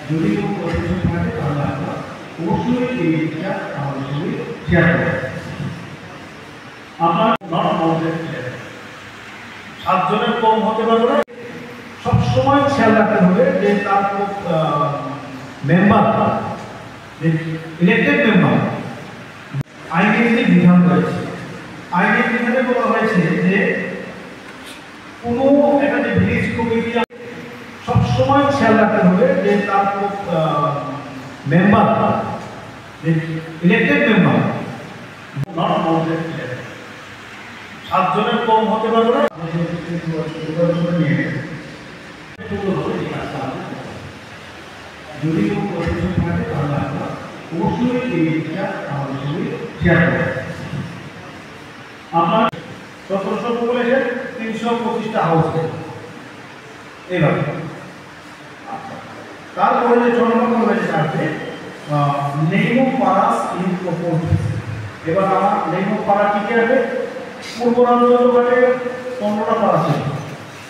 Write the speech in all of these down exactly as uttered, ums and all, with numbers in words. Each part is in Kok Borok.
যদি কোনো কোশ্চেন থাকে তাহলে আপনারা অবশ্যই এই লিঙ্কটা আমার সঙ্গে শেয়ার করবেন। আপনার নট মাউন্টেড সাতজনের কম হতে পারবে না। সবসময় খেয়াল রাখতে হবে যে তার মেম্বার, যে ইলেক্টেড মেম্বার, আইনের যে বিধান রয়েছে, আইনের বিধানে বলা হয়েছে যে কোনো একটা যে ভিলেজ কমিটি সবসময় খেয়াল রাখতে হবে যে তার মেম্বার, যে ইলেক্টেড মেম্বার, নট মাউন্টেড। সাতজনের কম হতে পারবে না। যদি কোনো কোশ্চেন থাকে তাহলে আপনারা অবশ্যই এই লিঙ্কটা আমার সঙ্গে শেয়ার করবেন। আপনার সতেরোশো পপুলেশন, তিনশো পঁচিশটা হাউস। এইভাবে। আচ্ছা। তারপরে যে ছ নম্বর কলেজ আছে, আহ, নেইমো পারাস ইন প্রপোজ। এবার আমার নেইমো পাড়া কি কি আছে? পূর্ব রামচন্দ্র ঘাটে পনেরোটা পাড়া ছিল।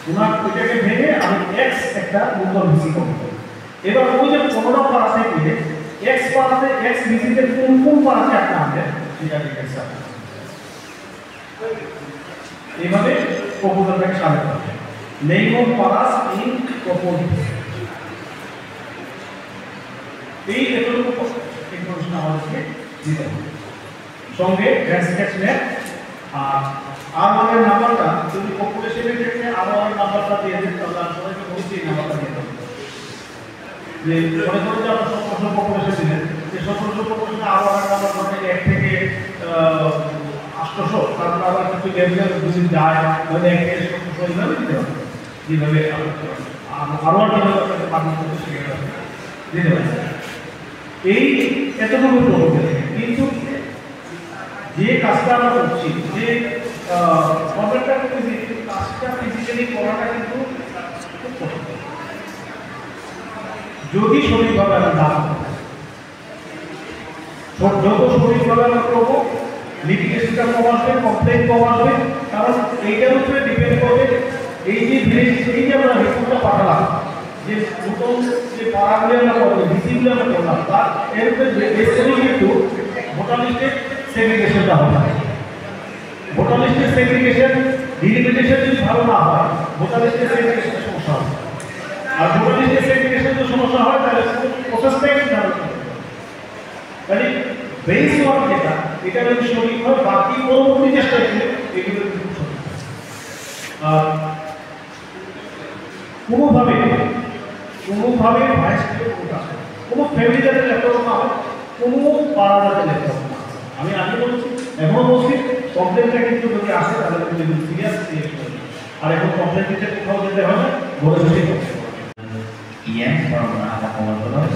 ওনার ওইটাকে ভেঙে আমি এক্স একটা নতুন ভিসি করবো। এবার ওই যে পনেরো পাড়া থেকে এক্স পাড়াতে এক্স ভিসিতে কোন কোন পাড়াতে একটা আনবে, সেটা ডিটেলস আছে। এইভাবে প্রপোজালটাকে সাজাতে হবে। নেইমো পারাস ইন প্রপোজ। এই এতটুকু ইনফরমেশন আমাদেরকে দিতে হবে। সঙ্গে ব্যাংক স্টেটমেন্ট আর আর ওয়ানের নাম্বারটা, যদি পপুলেশনের ক্ষেত্রে আর ওয়ানের নাম্বারটা দিয়ে দেন, তাহলে আমি সবাইকে বলছি এই নাম্বারটা দিয়ে দেবো। যে মনে করো যে আপনার সতেরোশো পপুলেশন দিলেন, যে সতেরোশো পপুলেশনে আরো আরেক নাম্বার ধরেন এক থেকে, আহ, আটশোশো, তারপর আবার কিছু লেভেলে যদি যায়, তাহলে এক থেকে সতেরোশো এইভাবে দিতে হবে। যেভাবে আরো, আরো আর কিভাবে আপনাকে পাঠানো করতে সেটা দিতে পারে। এই এতটুকু তো হবে। কিন্তু যে কাজটা আমরা করছি, যে, আহ, কন্ট্রাক্টটা করতেছি, এই কাজটা ফিজিক্যালি করাটা কিন্তু খুব কঠিন। যদি সঠিকভাবে আমরা না করি, সব-, যত সঠিকভাবে আমরা করবো, লিটিগেশনটা কম আসবে, কমপ্লেন কম আসবে, কারণ এইটার উপরে ডিপেন্ড করবে। এই যে ভিলেজ, এই যে আমরা রিপোর্টটা পাঠালাম, যে নতুন যে পাড়াগুলি আমরা করবো, ভিসিগুলি আমরা করলাম, তার এর উপরে যে বেস করেই কিন্তু ভোটার লিস্টের সেগ্রিগেশনটা হবে। ভোটার লিস্টের সেগ্রিগেশন, ডিলিমিটেশন যদি ভালো না হয়, ভোটার লিস্টের সেগ্রিগেশনের সমস্যা হবে। আর ভোটার লিস্টের সেগ্রিগেশন যদি সমস্যা হয়, তাহলে প্রসেসটাই কিন্তু ঝামেলা হবে। তাহলে বেস ওয়ার্ক যেটা, এটা যদি সঠিক হয়, বাকি পরবর্তী চেষ্টা করলে এগুলো কিন্তু সঠিক হয়। আর কোনোভাবে, কোনোভাবে ভয়েস ক্লিয়ার করতে আসে না। কোনো ফ্যামিলি যাতে ল্যাপটপ না হয়, কোনো পাড়া যাতে ল্যাপটপ না হয়। আমি আগে বলছি, এখনো বলছি, কমপ্লেনটা কিন্তু যদি আসে, তাহলে কিন্তু এগুলো সিরিয়াস রিয়েকশন হবে। আর এখন কমপ্লেন দিতে কোথাও যেতে হয় না, ঘরে বসেই করতে হবে। ইএম, বরং না, তা কমল কলস।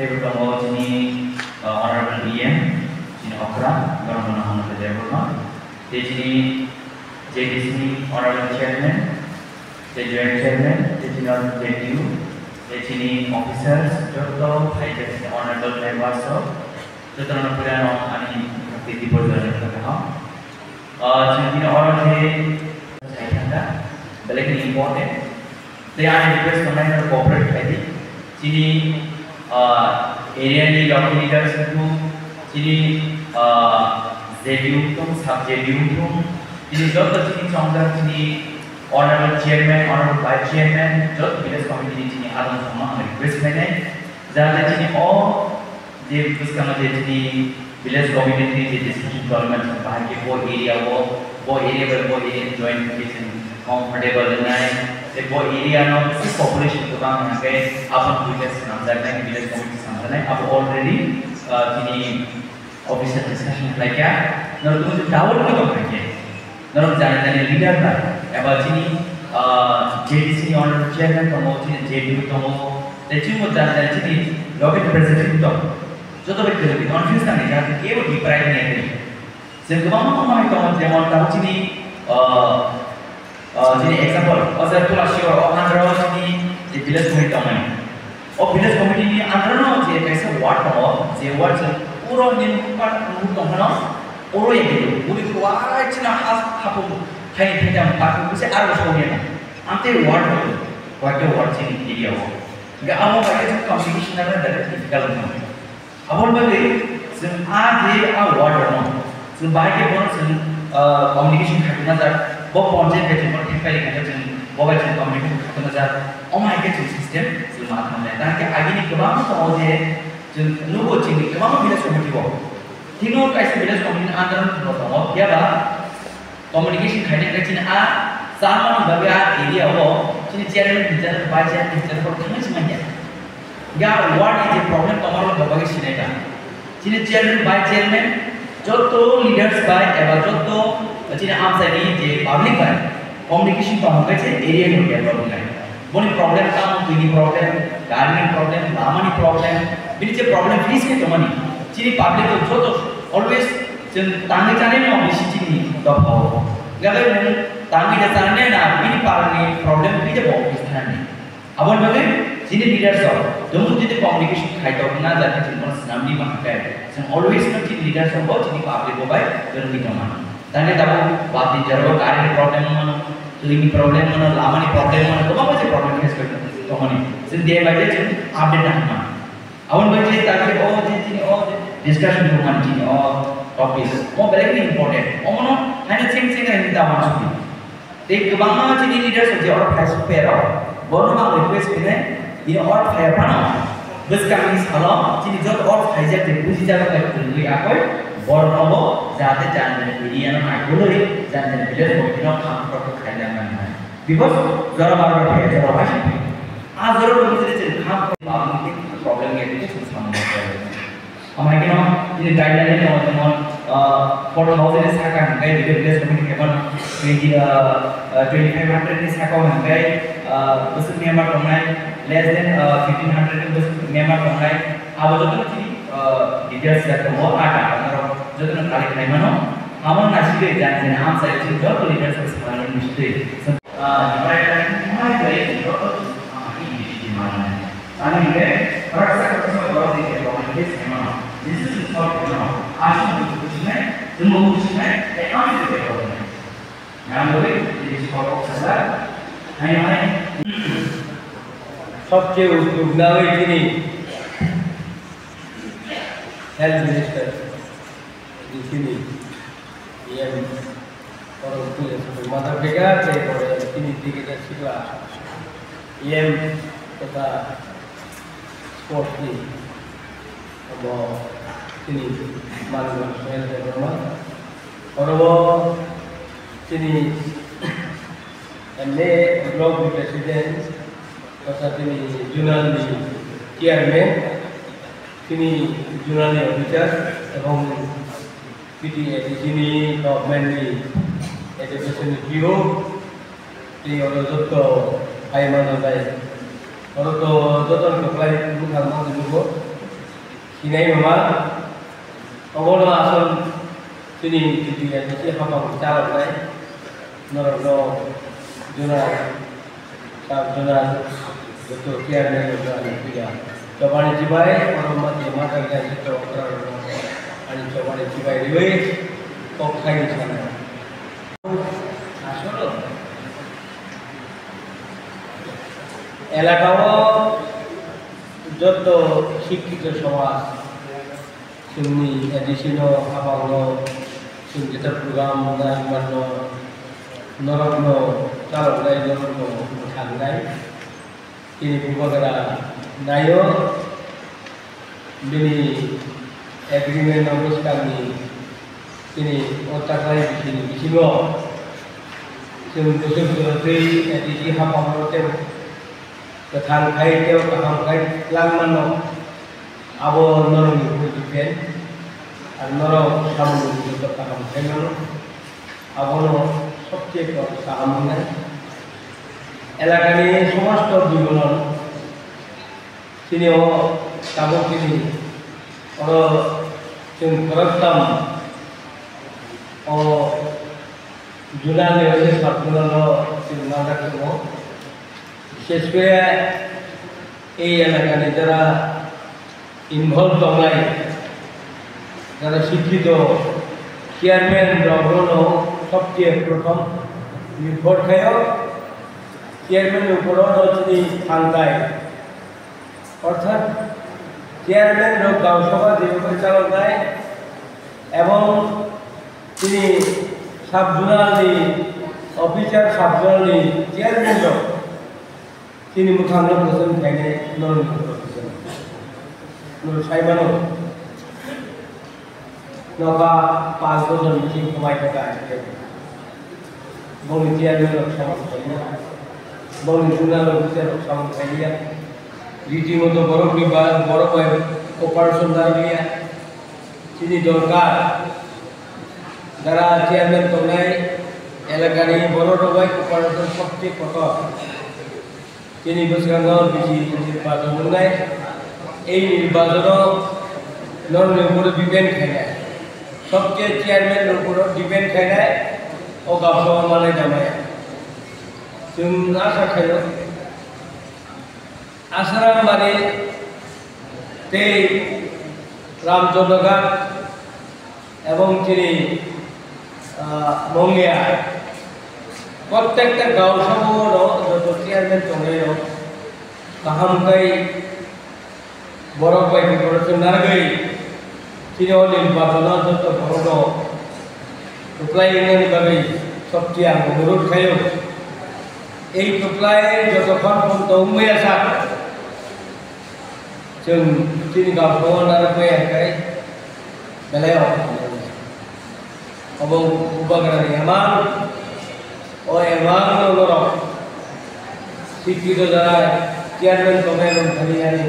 Table tongo chini, uh, Honorable E M, chini okra, borok no hwnwi tei borok no. Tei chini J D C ni Honorable Chairman, tei Joint Chairman, tei chini Honorable J D U, tei chini officers, joto phaijak chini Honorable Members rok, joto no puila no ani titi borjani kaham. Uh, chini tini oro khe sai thangkha, belai kheno important. Tei ani request tongnai no cooperate khai di. Chini, ah, area ni local leaders wngthung, chini, ah, J D U wngthung, sub J D U wngthung, chini joto chini chongjak chini honorable chairman, honorable vice chairman, joto village committee ni chini adong songno ang request khainai, jahate chini o je bwskango je chini village committee ni je discussion choli mansi, bahai khe bo area o, bo area bai bo area join khe chwng comfortable wngnai, tei bo area no bisi population kwbang hwnkhai aboni buina swnamjaknai, village committee swnamjaknai, abo already, ah, chini office o discussion khlaikha, norok tong doubt no tong kha khe. Norok jani jani leader bai, eba chini, ah, J D C ni honorable chairman tongo, chini J D U tongo, tei chini bo jani jani chini local representative tongo. Joto bai kwrwi confuse nangni jahate kebo deprive wngya khe. Chwng kwbangma manwi tongo, jemon tabuk chini, ah, ah, chini example, o jaga Tulasior, o under o chini je village committee tongmani. O village committee ni under no je kaisa ward tongo, je ward se puro ni nukbar nuk tong phano, oro ya gitu, uri kwai chini ha, hapu, thaini thaitham, hapu bisi aro songya na. Amtwi ward tongo. Waitwi word chini area o. Hingke amo bai khe chwng communication rok no belai difficult wngkha. Aboni bagwi chwng a je a word rok no chwng bahai khe bono chwng, ah, communication khaitokna jak. Bo ponjai bai chwng bono thepari khe chwng bo bai chwng communication khaitokna jak. Omo hai khe chwng system chwng ma thangnai. Tang khe agini kwbang tongo je chwng nugo chini kwbangma village committee o. Thikno kaisa village committee ni under o tongo. Phiya ba communication khaina hwnkhe chini a chamani bagwi a area o chini chairman hinjak, vice chairman hinjak, borok thangwi se manya. Hwnkhe a ward ni je problem tongmarok bo bagwi sinai ba. Chini chairman, vice chairman, joto leaders bai eba joto chini amchaini je public bai communication tong hwnkhe se area ni develop wngnai. Boni problem tamo, twi ni problem, gari ni problem, lama ni problem, bini je problem face khe tongmani. Chini public rok joto always chwng tangwi chanai no bisi chini dopha o. Gabai nwng tangwi da chanai na bini para ni problem khe bo office thani. Aboni bagwi chini leaders rok tumung jodi communication khai tok na jati chwng bono swnam di ma hwnkhe chwng always no chini leaders rok bo chini public bo bai kwrwngwi tongmani. Tangwi tabuk bati jora o gari ni problem wngmano, twi ni problem wngmano, lama ni problem wngmano, kwbangma je problem face khe tongmani. Chwng day by day chwng update nang mano. Aboni bagwi je tangwi o je chini o je discussion wngmani chini o topic. Mo belai ni important. Omono haino cheng cheng hai da wansukdi. Tei kwbangma chini leaders je oro phai suk pero, bono ang request khe bini oro phai phano bwskangni salo chini joto oro phaijak je bujijak bai kwrwngwi akoi borok nobo jate jan jan area no naikolwi jan jan village committee no kham khorok khaina nangnai. Because jora bar bar phai jora bai a jora no bujile chini kham khorok problem nge khe chini samung nai. Amai khe no chini guideline no jemon, ah, four thousand ni saka hwnkhe village committee khe mano twenty, ah, ah, twenty five hundred ni saka hwnkhe, ah, bwswk member tongnai, less than, ah, fifteen hundred ni bwswk member tongnai, abo joto no chini, ah, details ya tongo, ah, data norok joto no collect khai mano. Amo naisingwi jani jani amchai chini joto leaders rok salani bisingtwi. Ah, Ani hwnkhe khoroksa khoroksa borok ni development khe saimano. Jesa chwng sor khaimano. Aswk buji bujisinai, chwngbo bujisinai, tei amtwi development. Yang bagwi tini sor kok sajak. Hai hai. Sobche uddog nai tini Health Minister, tini E M Oro puila song mata bega tei pore chini dikita sikla E M totha sports ni abo chini manwi Suhel Debbarma. Oro o chini M L A block ni president totha chini zonal ni chairman, chini zonal ni officer ebong P T A D C ni government ni education ni P O, tei oro joto hai mano jai. Oro to joto ni kwplai bwkhak ma nugo. Sinai mama, obono asol chini P T A D C hapang chalok nai. Norok no juna Sab jona joto chairman rok ani puja. Chobani chibai, oro mati mata gani joto okra rok ani chobani chibai riwi kok khaini sana. Asolo elaka o joto sikkito somaj Chwngni A D C no habango chwng jeta program nai manno, norokno chaloknai, norokno mwthangnai. Chini bubagra naio, bini agreement no bwskangni chini o taklai bisini bisingo chwng bwswk bwrwtwi A D C habango tei kwthang khai tei kaham khai twlang mano. Abo norokni bwrwi khe, ar norok samungni bwrwi kaham khai mano. Abono sobche kaham wngnai. Elakani somosto biboron chini o tabuk chini oro chwng khoroktham o Juna ni rajya sabjuna no chwng manjak tongo. Bishesh kore ei elakani jara involve tongnai, jara sikkito chairman rokno sobche prothom report khaio. Chairman ni uporo no chini thangtai. Orthat chairman rok gaon sabha jebabe chaloknai ebong chini sub zonal ni officer, sub zonal ni chairman rok chini mwkhang no bwswng khainai norok ni bwswng. Norok sai mano. Noba panch bochor meeting kwmai khe kaham khe. Bongni chairman rok samung khaiya. Bongni zonal officer rok samung khaiya. Riti moto borok ni ba, borok bai cooperation narwkya. Chini dorkar. Jara chairman tongnai elakani borok rok bai cooperation sobse kotor. Chini bwskango bisi nirbachon wngnai. Ei nirbachono norokni uporo depend khainai. Sobse chairman ni uporo depend khainai. O gaonsa manai da maya. Chwng asa khaio. Asaram Bari tei Ramchandra Ghat ebong chini, ah, Mongia, prottekta gaon sabha o joto chairman tongnai rok kaham khe borok bai cooperation narwgwi chini o nirbachon o joto borok no kwplai wngnani bagwi sobse ang onurodh khaio. Ei kwplai jotokhon pon tong maya sak. Chwng chini gaonsa o narwk maya hwnkhe belai o obo bubagrani emang, o emang no norok sikkito jara chairman tongnai rok thani ani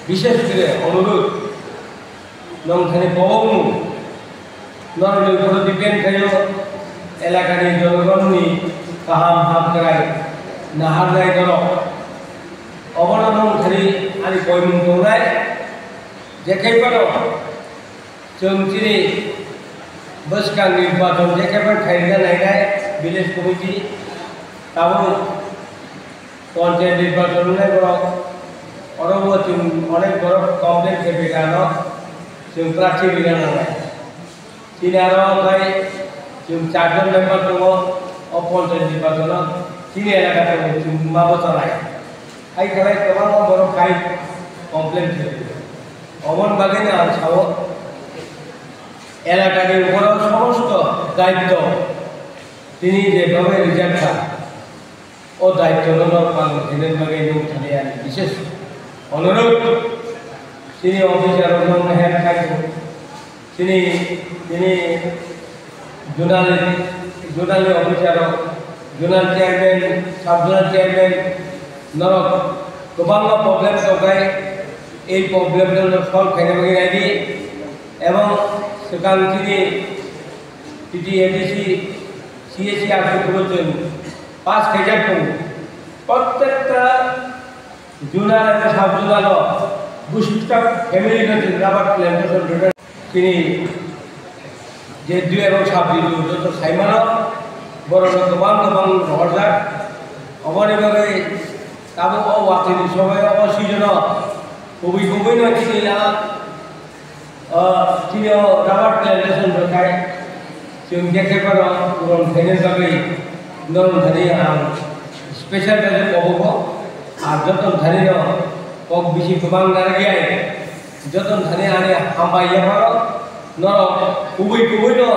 bishesh kore onurodh. Nongthani kobokmung norokni uporo depend khaio, elakani jonogonni kaham hamkrai naharnai norok. Obono nongthani ani koimung tongnai, jekhai phano chwng chini bwskang nirbachon jekhai phano khairina nainai village committee tabuk. Panchayat nirbachon wngnai borok, oro bo chwng onek borok complain khe phaikha ano, chwng prarthi rwna nangnai. Chini aro khai chwng charjon member tongo, o panchayat nirbachono chini elaka tongo chwng ma bwchalai. Hai khlai kwbangma borok khai complain khe phaikha. Oboni bagwino ang sao, elakani uporo somosto daitto tini je babai rijak kha. O daitto no palon khaina bagwi nung thani ani bishesh onurodh. Chini officer rok no help khai. Chini, chini zonal, zonal ni officer rok, zonal chairman, sub zonal chairman norok kwbangma problem tongkhai. Ei problem no solve khaina bagwi naidi. Ebong swkang chini T T A D C, C A C R C kwrwng chwng pass khaijak tongo. Prottekta zonal eba sub zonal o busi kwchak family no chwng rubber plantation rwna chini je dui eba sub zonal joto saimano borok rok kwbang kwbang rohorjak. Oboni bagwi tabuk o watwi ni somoi o season o kubui kubui no chini ya O, chini o rubber plantation rwkhai, chwng jekhe phano puron khaina bagwi norok thani ang special khe kobogo, ar joto thani no kok bisi kwbang narwkya, joto thani ani hambai yapharo norok kubui kubui no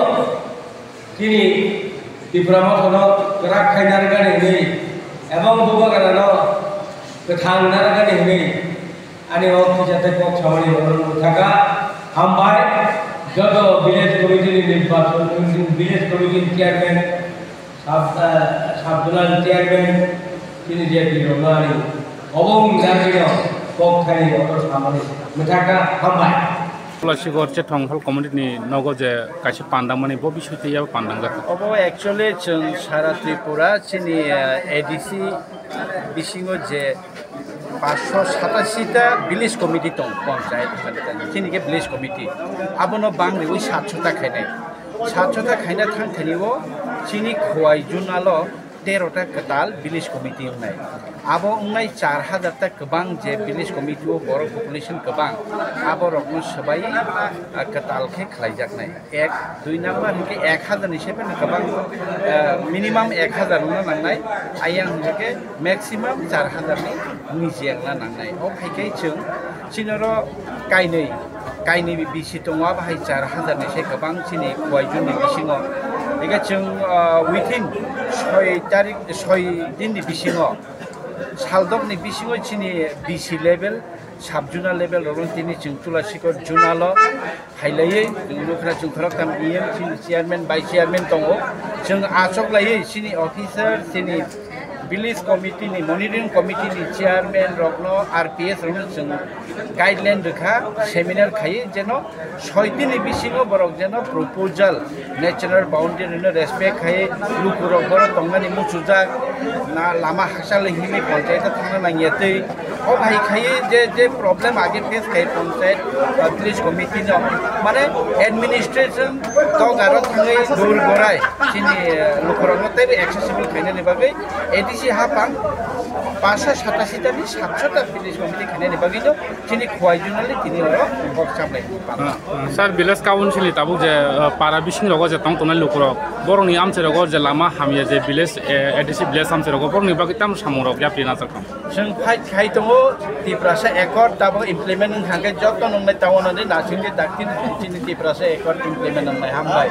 chini Tipra Motha no kwrak khai narwkani hwnwi, ebong Bubagra no kwthang narwkani hwnwi, ani o kisa tei kok samani borok mwthaka hambai. Joto village committee ni nirbachon, village committee ni chairman, sub, eh, sub zonal chairman, chini je birokno ani obo wngkha chini kok thani oro samani mwthaka hambai. Plastic or chethong hall committee ni nogo je kaisa pandamani bo biswi tei yabo pandangjak. Obo actually chwng sara Tripura chini, eh, A D C bisingo je paanch sho satashi ta village committee tong, panchayat, chini khe village committee. Abono bangriwi satsho ta khainai. Satsho ta khaina thang thani o chini Khowai zonal o Tero ta kwtal village committee wngnai. Abo wngnai char hazar ta kwbang je village committee o borok population kwbang, abo rokno swbai, ah, kwtal khe khlaijaknai. Ek, dui number hwnkhe ek hazar ni se phano kwbang, ah, minimum ek hazar wngna nangnai, ayang hwnkhe maximum char hazar ni niji wngna nangnai. O phai khe chwng chini oro kainwi, kainwi bisi tongo, abo hai char hazar ni se kwbang chini Khowai zone ni bisingo. Ega chwng, ah, within soi tarik, soi din ni bisingo, saldok ni bisingo chini B C level, sub zonal level rok tini chwng Chula Sikor zonal o phailaiwi chwng nukha chwng khoroktham E M chini chairman, vice chairman tongo. Chwng achok laiwi chini officer, chini village committee ni, monitoring committee ni chairman rokno, R P S rokno chwng guideline rwkha, seminar khaiwi jeno soi din ni bisingo borok jeno proposal, natural boundary no respect khai lukurok boro tongnani muchujak, na lama hakchal himwi panchayat o thangna nangya twi. O hai khai je, je problem age face khai panchayat, uh, village committee no, mane administration to garo thangwi dur gorai chini, uh, lukurok no teibo accessible khainani bagwi A D C hapang pasha satasi ta ni satso ta village committee khainani bagwi no chini Khowai zonal ni tini oro kok chamlai. Ah, ah, sir, village council ni tabuk je, ah, para bising rogo je tong tongnai lukurok, borokni amchai rogo je lama hamya je village, eh, A D C village amchai rogo borokni bagwi tamo samung rok yapri najak tong. Chwng fight khai tongo, Tiprasa Accord tabuk implement wng thangkhe joto nungnai town ni nasing de dakti chini Tiprasa Accord implement wngnai hambai.